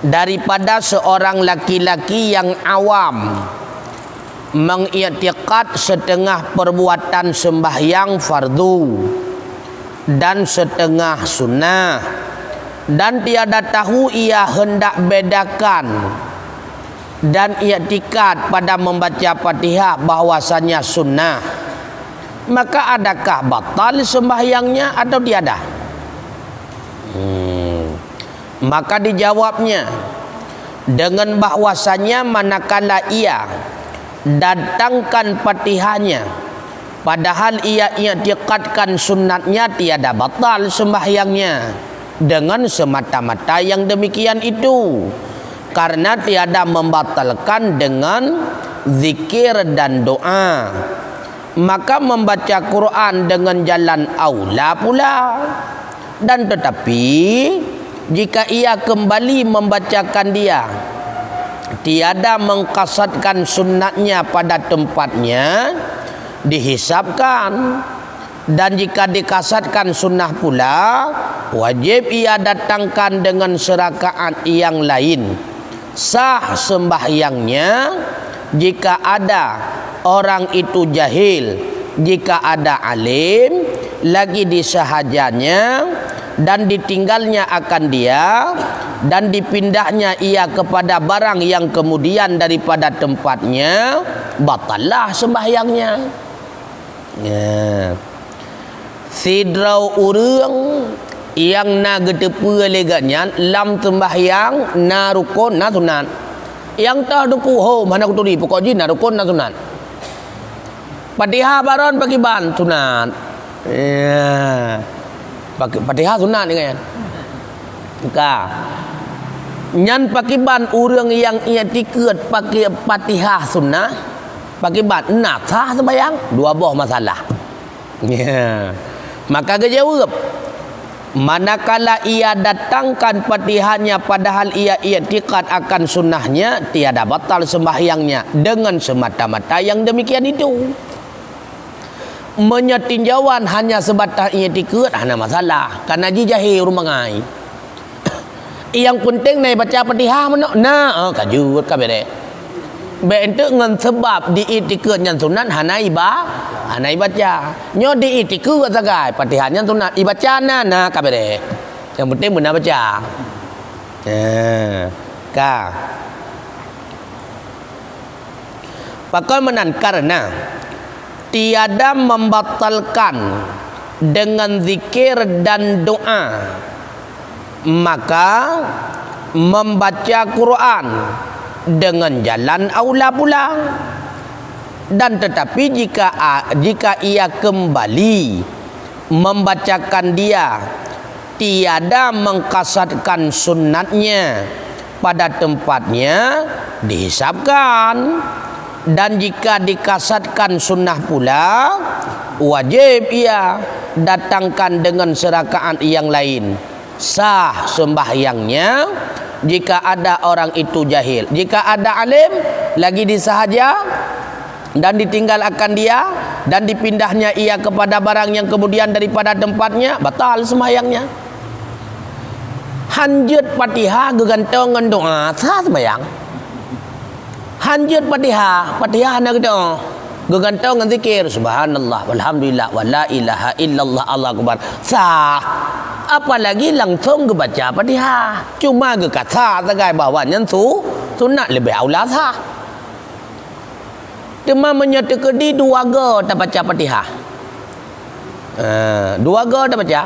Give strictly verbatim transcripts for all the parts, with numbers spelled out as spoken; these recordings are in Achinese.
Daripada seorang laki-laki yang awam mengiktikad setengah perbuatan sembahyang fardu dan setengah sunnah, dan tiada tahu ia hendak bedakan dan iktikad pada membaca Fatihah bahwasanya sunnah, maka adakah batal sembahyangnya atau tiada? Hmm. Maka dijawabnya dengan bahwasanya manakala ia datangkan Fatihahnya, padahal ia iktikadkan sunnatnya, tiada batal sembahyangnya dengan semata-mata yang demikian itu, karena tiada membatalkan dengan zikir dan doa. Maka membaca Quran dengan jalan aula pula. Dan tetapi, jika ia kembali membacakan dia, tiada mengkasadkan sunnatnya pada tempatnya, dihisabkan. Dan jika dikasadkan sunnah pula, wajib ia datangkan dengan serakaat yang lain. Sah sembahyangnya jika ada orang itu jahil, jika ada alim, lagi disahajanya dan ditinggalnya akan dia, dan dipindahnya ia kepada barang yang kemudian daripada tempatnya, batallah sembahyangnya. Ya. Sidroe ureuëng nyang na geuteupeue lé geuhnyan lam seumbahyang na rukon, na sunat. Nyang toh duku hom hana kuturi, pokok jih na rukon, na sunat. Fatihah baron pakiban sunat. Ya. Paki-, Fatihah sunat ni kan. Ka. Nyan pakiban ureuëng nyang iktikad pakai Fatihah sunat, pakiban na sah seumbahyang, dua boh masalah. Ya. Maka geujaweueb, manakala ia datangkan Fatihahnya padahal ia iktikad akan sunnahnya, tiada batal sembahyangnya dengan semata-mata yang demikian itu. Meunyoe tinjauan hanya seubatas iktikad, hana masalah, kana jih jahé ureuëng bangai. Nyang peunteng na ibaca Fatihah meunoe, na, eh, ka jeuet ka beureh. Bék enteuk ngon seubab di iktikad nyan sunat hana iba-, hana ibaca. Nyoe di iktikad sagai Fatihah nyan sunat, ibaca na, na ka beureh. Nyang peunteng beuna baca. Eh, ka. Pakon meunan? Karena tiada membatalkan dengan zikir dan doa, maka membaca Quran dengan jalan aula pula. Dan tetapi jika a-, jika ia kembali membacakan dia tiada mengkasadkan sunatnya pada tempatnya, dihisabkan. Dan jika dikasadkan sunnah pula, wajib ia datangkan dengan serakaat yang lain. Sah sembahyangnya jika ada orang itu jahil. Jika ada alim, lagi disahaja, dan ditinggal akan dia, dan dipindahnya ia kepada barang yang kemudian daripada tempatnya, batal sembahyangnya. Hanjeuet Fatihah geugantong ngon doa, sah sembahyang. Hanjeuet Fatihah, Fatihah hana geudoa, geugantong ngon zikir, subhanallah, walhamdulillah, wala ilaha illallah, Allahu akbar, sah. Apalagi langsung geubaca Fatihah, cuma geukasa sagai bahwa nyan su-, sunat, leubeh aula sah. Teuma meunyoe teukeudi dua go tabaca Fatihah. Eh, dua go tabaca.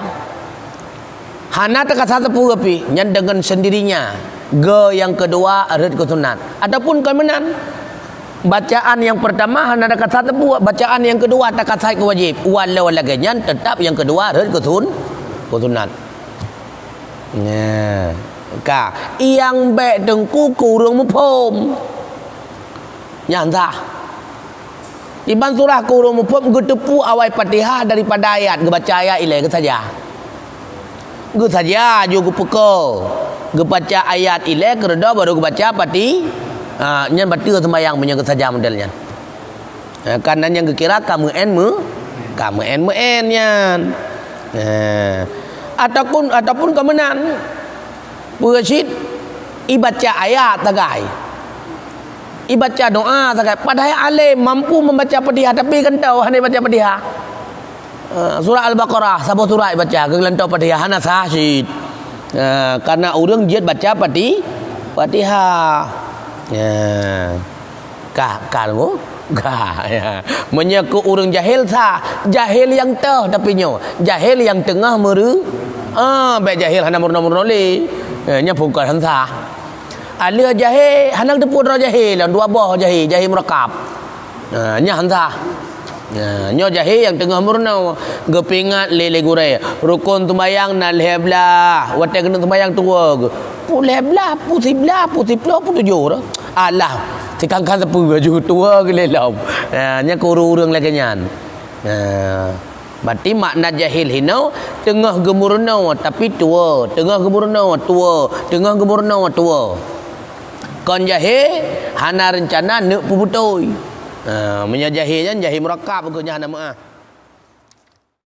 Hana takasa teupeu pih, nyan deungon sendirinya. Go nyang keudua rhot keu sunat. Ataupun kon meunan, bacaan nyang peurtama hana takasa teupeu, bacaan nyang keudua takasa keu wajéb. Walau lagée nyan, teutap nyang keudua rhot keu sun-, keu sunat. Nah, ka. Nyang bék teungku keu ureuëng muphom. Nyan sah. Iban surah keu ureuëng muphom geuteupeue awai Fatihah daripada ayat, geubaca ayat ilée geusaja. Geusaja ju geupeuko. Geubaca ayat ilée keureudoe baru geubaca Fati-, ha, nyan bateue seumayang meunyoe geusaja model nyan. Ha, kana nyang geukira ka meu'en meu-, ka meu'en-meu'en nyan. Ha. Ataupun, ataupun ka meunan. Peue cit Ibaca ayat sagai. Ibaca doa sagai. Padahai além mampu membaca Fatihah, tapi kan tao hana baca Fatihah. Ah, surah Al-Baqarah, saboh surah ibaca, keu geulantô Fatihah, hana sah cit. Ah, karena ureuëng jeuet baca Fati-, Fatihah. Ya. Ka, ka deungoe? Ka, ya. Meunyoe keu ureuëng jahil sah, jahil nyang teuh tapi nyoe, jahil nyang teungoh meureu-, ah, bék jahil hana meurunoe-meurunoe lé. Eh, nyan phon kon sah. Aleuh jahé, hana teupeu droe jahé lom, dua boh jahé, jahé murakab. Ha, nyan han sah. Ha, nyoe jahé nyang teungoh meurunoe, geupeuingat lé, lé gurée. Rukon seumayang na lhée blaih, watée keuneuk seumayang tuwoe geuh. Peue lhée blaih, peue siblaih, peue siplôh, peue tujoh dah. Alah, sikang-kang sapeue aju tuwoe geuh lé lom. Ha, nyan keu ureuëng-ureuëng lagée nyan. Ha. Berarti makna jahil hinoe, teungoh geumeurunoe tapi tuwoe, teungoh geumeurunoe tuwoe, teungoh geumeurunoe tuwoe. Kon jahé, hana reuncana neuk peubeutôi. Ha, meunyoe jahé nyan, jahé murakab, keu nyan hana meuáh.